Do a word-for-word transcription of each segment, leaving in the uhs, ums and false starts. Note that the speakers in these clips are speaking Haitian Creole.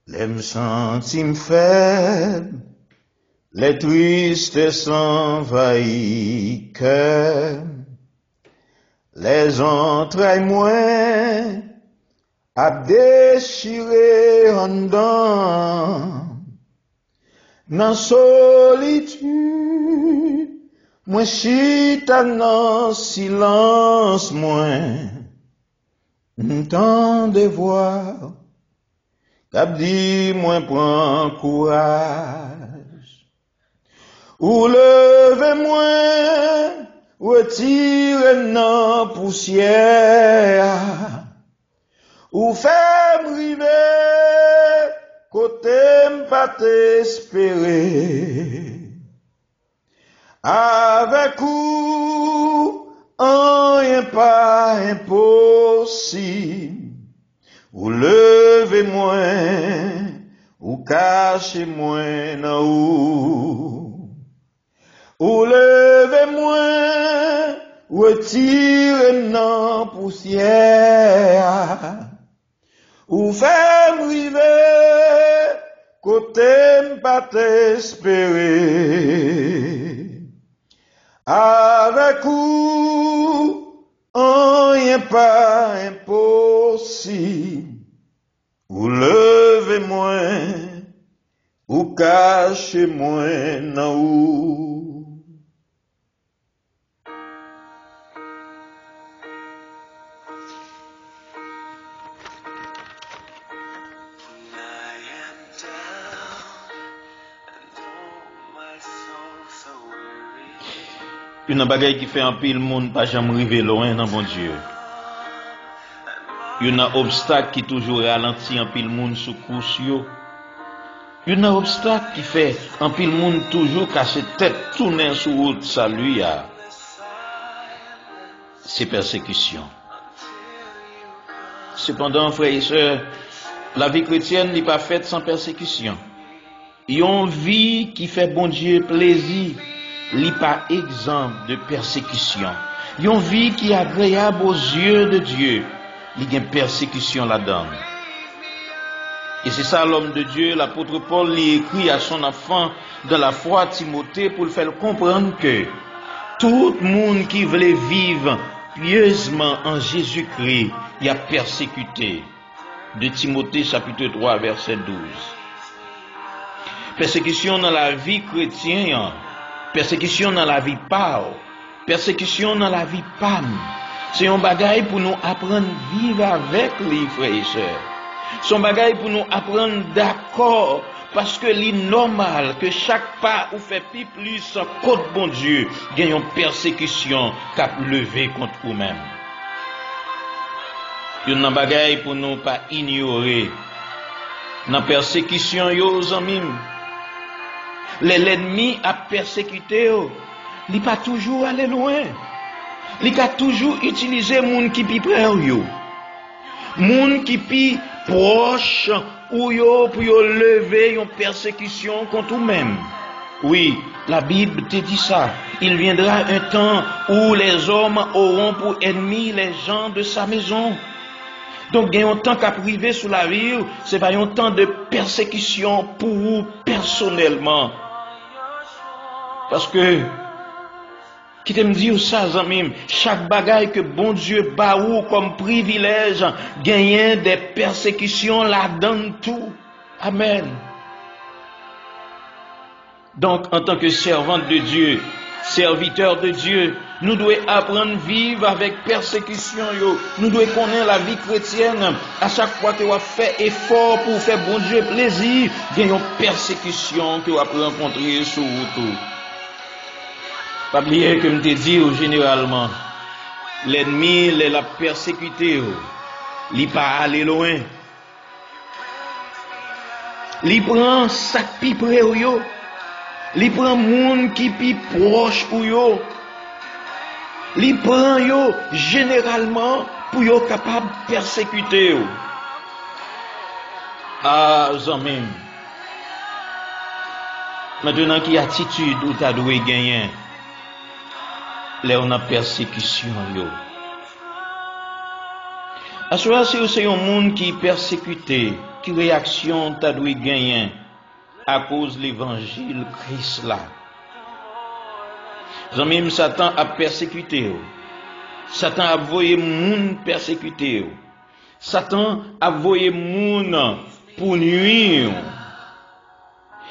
Lè m santi m fèb, lè tristès anvayi kè m, lè zantray mwen ap dechire anndan m, nan solitid, mwen chita nan silans mwen, m tande vwa k ap di mwen pran kouraj. Ou leve mwen, retire m nan pousyè a. Ou fè m rive kote m pa t espere. Avèk ou, anyen pa enposib. Ou leve mwen, ou kache mwen nan ou. Ou leve mwen, retire m nan pousyè a. Ou fè m rive kote m pa t espere. Avèk ou, anyen pa enposib. Ou leve mwen, ou kache mwen nan ou. Youn nan bagay ki fè anpil moun pa janm rive lwen nan Bondye. Youn nan obstak ki toujou ralanti anpil moun sou kous yo. Youn nan obstak ki fè anpil moun toujou kase tèt tounen sou wout sali a, se pèsekisyon. Sepandan, frè e sè, lavi kretyèn li pa fèt san pèsekisyon. Yon vi ki fè Bondye plezi, li pa egzan de pèsekisyon. Yon vi ki agreyab o zye de Dye, li gen pèsekisyon ladan l. E se sa lòm de Dye, lapot Pòl, li ekri a son anfan dan lafwa, Timote, pou l fè l konprann ke tout moun ki vle viv pyezman an Jezikri, y ap pèsekite. De Timote chapit twa vèsè douz. Pèsekisyon nan lavi kretyen an, pèsekisyon nan lavi pa w, pèsekisyon nan lavi pa m, se yon bagay pou nou aprann viv avèk li, frè e sè. Se yon bagay pou nou aprann dakò, paske li nòmal ke chak pa ou fè pi plis kot Bondye, gen yon pèsekisyon k ap leve kont ou menm. Youn nan bagay pou nou pa inyore, nan pèsekisyon yo, zanmi m, lè lènmi ap pèsekite w, li pa toujou ale lwen. Li ka toujou itilize moun ki pi pre w yo, moun ki pi pwòch ou yo, pou yo leve yon pèsekisyon kont ou menm. Wi, Labib te di sa, Il viendra un temps où les hommes auront pour ennemis les gens de sa maison. Donk, gen yon tan k ap rive sou lavi w, se pa yon tan de pèsekisyon pou ou pèsonèlman. Paske, kite m di w sa, zanmi m, chak bagay ke Bondye ba ou kòm privilèj, genyen de pèsekisyon ladan l tou. Amèn. Donk, antanke sèvant de Dye, sèvitè de Dye, nou dwe aprann viv avèk pèsekisyon yo. Nou dwe konnen lavi kretyèn, a chak fwa ke w ap fè efò pou w fè Bondye plezi, gen yon pèsekisyon ke w ap rankontre sou wout ou. Pa bliye ke m te di w jeneralman, lènmi, lè l ap pèsekite w, li pa ale lwen. Li pran sa k pi pre w yo. Li pran moun ki pi pwòch ou yo. Li pran yo jeneralman pou yo kapab pèsekite w. A, zanmi m. Mentnan, ki atitid ou ta dwe genyen lè w nan pèsekisyon yo? Aswè a, si w se yon moun ki pèsekite, ki reyaksyon w ta dwe genyen akoz levanjil Kris la? Zanmi m, Satan ap pèsekite w. Satan ap voye moun pèsekite w. Satan ap voye moun pou nwi w.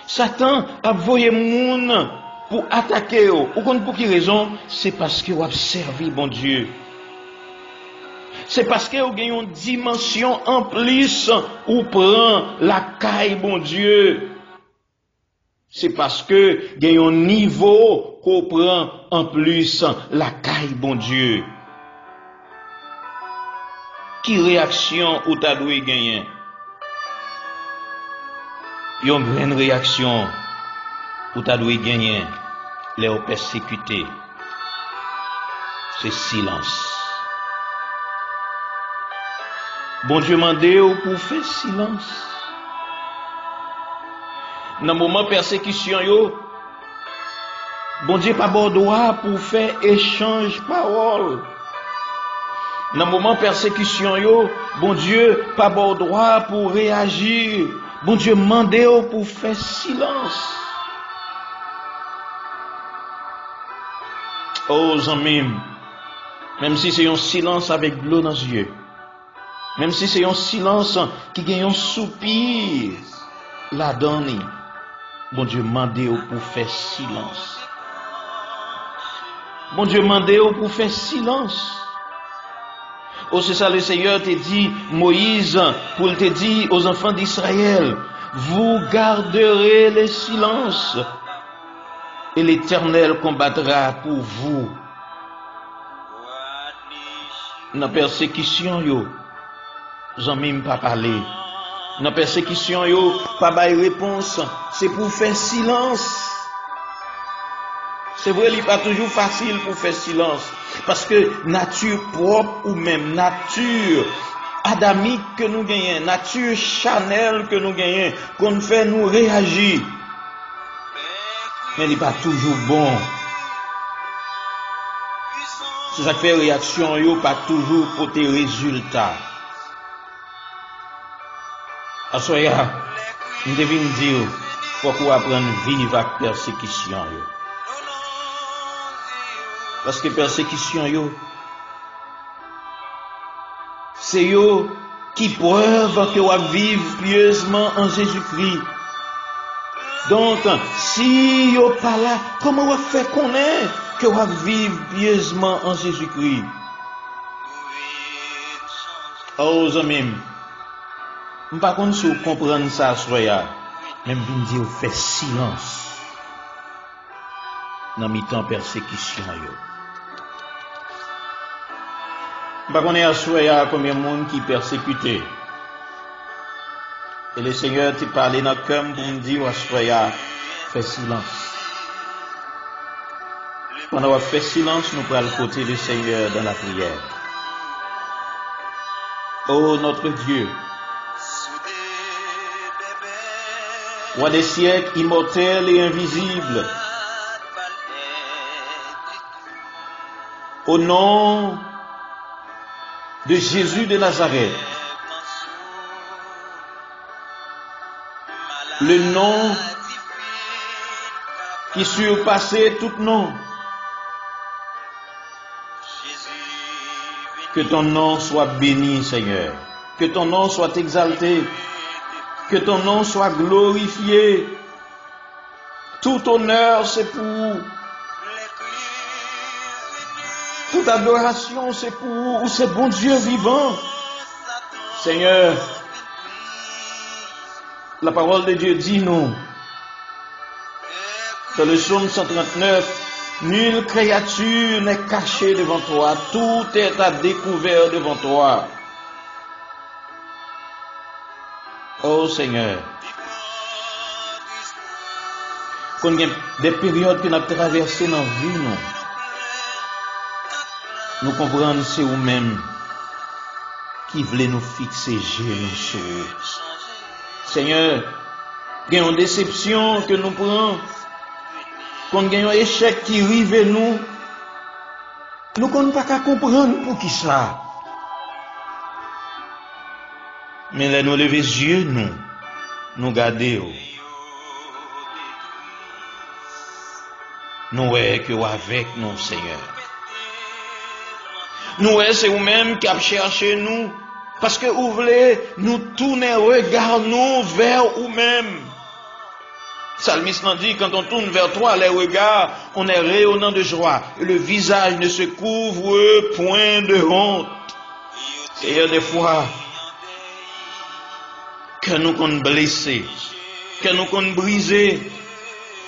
Satan ap voye moun pou atake w. Ou konn pou ki rezon? Se paske w ap sèvi Bondye. Se paske w gen yon dimansyon anplis ou pran lakay Bondye. Se paske gen yon nivo ke w pran anplis lakay Bondye. Ki reyaksyon ou ta dwe genyen? Yon grenn reyaksyon ou ta dwe genyen lè w pèsekite, se silans. Bondye mande w pou w fè silans. Nan moman pèsekisyon yo, Bondye pa ba w dwa pou w fè echanj pawòl. Nan moman pèsekisyon yo, Bondye pa ba w dwa pou w reyaji. Bondye mande w pou w fè silans. O, zanmi m, menm si se yon silans avèk dlo nan zye, menm si se yon silans ki gen yon soupi ladan li, Bondye mande w pou w fè silans. Bondye mande w pou w fè silans. O, se sa Lesenyè te di Moyiz pou l te di aux enfants d'Israël, vous garderez le silence, et l'Éternel combattra pour vous. Nan pèsekisyon yo, zanmi m, pa pale. Nan pèsekisyon yo, pa bay repons. Se pou w fè silans. Se vre, li pa toujou fasil pou w fè silans. Paske nati pwòp ou menm, nati adamik ke nou genyen, nati chanèl ke nou genyen, konn fè nou reyaji. Men li pa toujou bon. Se sa k fè reyaksyon yo pa toujou pote rezilta. Aswè a, m te vin di w, fòk ou aprann viv ak pèsekisyon yo. Paske pèsekisyon yo, se yo ki prèv ke w ap viv pyezman an Jezikri. Donk, si yo pa la, kòman w ap fè konnen ke w ap viv pyezman an Jezikri? O, zanmi m, m pa konn si w konprann sa aswè a, men m vin di w fè silans nan mitan pèsekisyon yo. M pa konnen aswè a konbyen moun ki pèsekite. E Lesenyè te pale nan kè m pou m di w aswè a, fè silans. Pandan w ap fè silans, nou pral kote Lesenyè dan lapriyè. O notre Dieu, Roi des siècles, immortel et invisible, au nom de Jésus de Nazareth, le nom qui surpasse tout nom. Que ton nom soit béni, Seigneur. Que ton nom soit exalté. Que ton nom soit glorifié. Tout honneur, c'est pour vous. Toute adoration, c'est pour vous. Ou se Bondye vivan. Senyè, la parole de Dieu di nou, dans le psaume cent trente-neuf, nulle créature n'est cachée devant toi, tout est à découvert devant toi. O Senyè, konn gen de peryòd ke n ap travèse nan vi nou, nou konprann se ou menm ki vle nou fikse je nou sou ou. Senyè, gen yon desepsyon ke nou pran, konn gen yon echèk ki rive nou, nou konn pa ka konprann poukisa. Men lè nou leve zye nou, nou gade w. Nou wè ke w avèk nou, Senyè. Nou wè se ou menm k ap chèche nou, paske ou vle nou tounen rega nou vè ou menm. Salmis lan di, quand on tourne vers toi les regards, on est rayonnant de joie, et le visage ne se couvre point de honte. Seyè, dèfwa, kè nou konn blese, kè nou konn brize,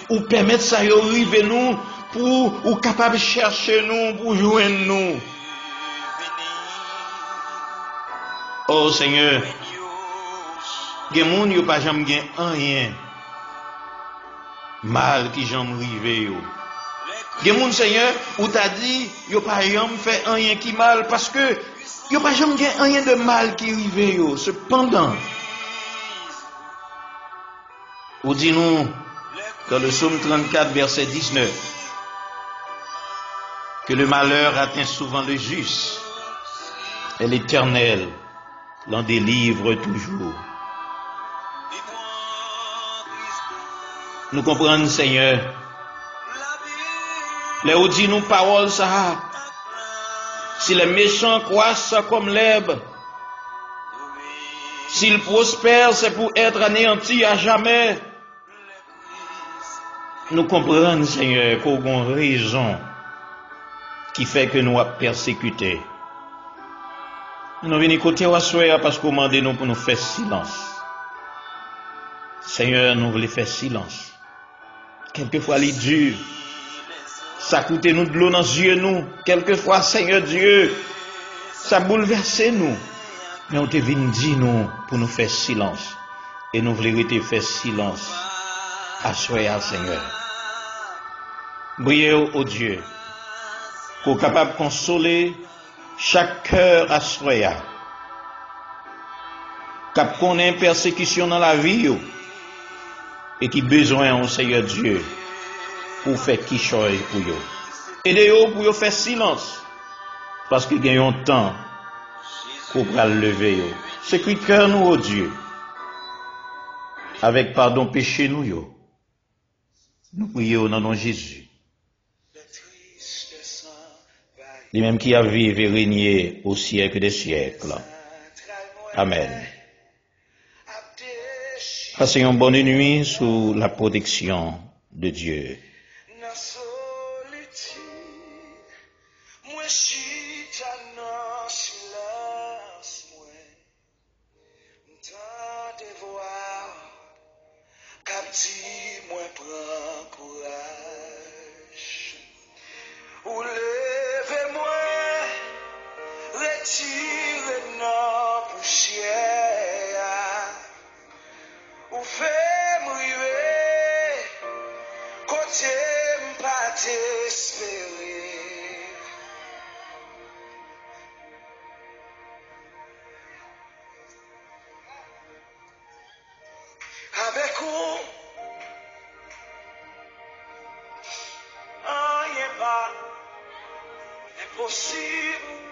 ou pèmèt sa yo rive nou pou ou kapab chèche nou, pou jwenn nou. O Senyè, gen moun yo pa janm gen anyen mal ki janm rive yo. Gen moun, Senyè, ou ta di yo pa janm fè anyen ki mal, paske yo pa janm gen anyen de mal ki rive yo. Sepandan, ou di nou, dans le psaume trente-quatre, verset dix-neuf, que le malheur atteint souvent le juste, et l'Éternel l'en délivre toujours. Nou konprann, Senyè, lè ou di nou pawòl sa a, si les méchants croissent comme l'herbe, s'ils prospèrent, c'est pour être anéantis à jamais. Nou konprann, Senyè, ke w gen rezon ki fè ke nou ap pèsekite. Nou vini kote w aswè a paske w mande nou pou nou fè silans. Senyè, nou vle fè silans. Kèlkefwa li di, sa koute nou dlo nan zye nou. Kèlkefwa, Senyè Dye, sa boulvèse nou. Men w te vin di nou pou nou fè silans. E nou vle rete fè silans aswè a, Senyè. M priye w, o Dye, ke w kapab konsole chak kè aswè a k ap konnen pèsekisyon nan lavi yo e ki bezwen w, Seyè Dye, pou w fè kichòy pou yo. Ede yo pou yo fè silans, paske gen yon tan ke w pral leve yo. Sekwi kè nou, o Dye, avèk padon peche nou yo. Nou priye w nan non Jezi. Li menm ki ap viv e renye au siècle des siècles. Amèn. Pase yon bòn nwi sou la protection de Dieu. Nan solitid, mwen chita nan silans mwen. M tande vwa w k ap di mwen pran kouraj. Ou leve mwen, retire m nan pousyè a. Ou fè m rive kote m pa t espere. Avèk ou, anyen pa enposib.